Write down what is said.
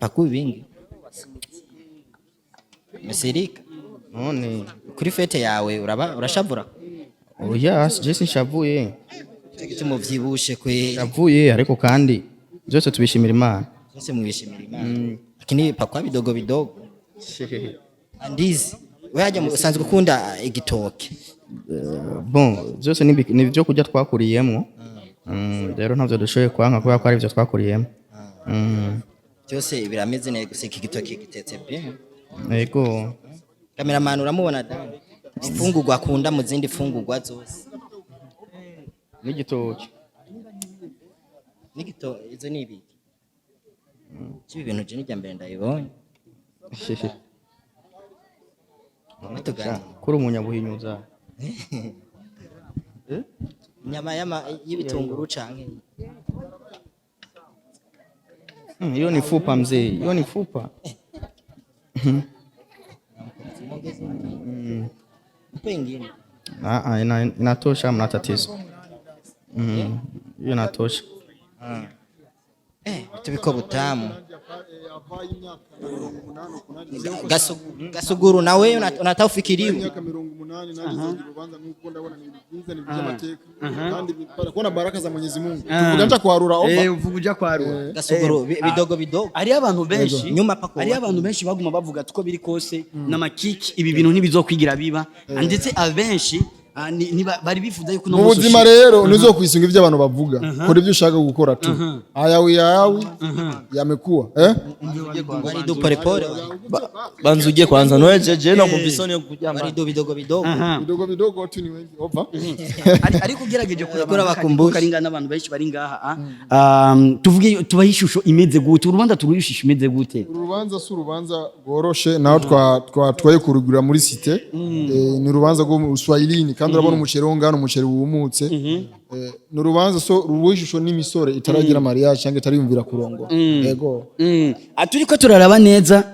Pakui wingi. Mesirika. None Kuri fête yawe uraba urashavura? Oya, je sinshavuye. Gituma uvyibushe kwe? Shavuye, ariko kandi byose tubishimira Imana. Byose mwishimira Imana. Lakini pakua bidogo bidogo. Andizi. Wewe hajya usanzwe ukunda igitoke? Bon, byose ni ibyo kurya twakuriyemo. Rero ntabyo dushoboye kwanka kubera ko ari ibyo twakuriyemo. Byose birameze neza, gusa iki gitoke gitetse bien. Yego. Cameraman, uramubona Dan? Imfungurwa akunda mu zindi mfungurwa zose. N'igitoki. N'igito izo ni ibiki? Ibi bintu je n'irya mbere ndabibonye. Tuganira. Kuri umunyabuhinyuza. Inyama y'ibitunguru canke Hiyo ni fupa mzee, hiyo ni fupa. Pengine. Ah, ah, inatosha, mna tatizo. Hiyo inatosha. Eh, tubiko butamu. Gasuguru nawe unataka ufikiriwe. Imyaka 80 nanjye nzagira urubanza nk'uko ndabona ni ibintu byiza, ni iby'amateka kandi kubona baraka za Mwenyezi Mungu, tuvuga nja kwarura ova. Eh, uvuga uja kwarura. Gasuguru, bidogo bidogo. Hariyo abantu benshi Nyuma pako hariyo abantu benshi baguma bavuga ati uko biri kose n'amakiki, ibi bintu ntibizokwigira biba, ndetse abenshi bari bifuza yuko uno Mu munsi buzima rero ntuzokwisunga ibyo abantu bavuga, kora ibyo ushaka gukora tu. Ayawi ayawi yamekuwa, eh. Waridu polepole. Banza ujye kwanza nohejeje no kumva isoni yo kuryama. Waridu bidogo bidogo. Bidogo bidogo, watu ni wengi, ova. Ariko ugerageje kuraba Kuri abakumbushi. karinga n'abantu benshi bari ngaha, tuvuge tubahe ishusho imeze gute? Urubanza turuhe ishusho imeze gute? Uru rubanza si urubanza rworoshe naho twatwaye kurugura muri cité. Ni urubanza rwo mu Swahilini, kandi urabona umuceri wo ngano, umuceri wumutse. Ni urubanza so rubuha ishusho n'imisore itaragira mariage cyangwa itariyumvira kurongora, yego. Turiko turaraba neza.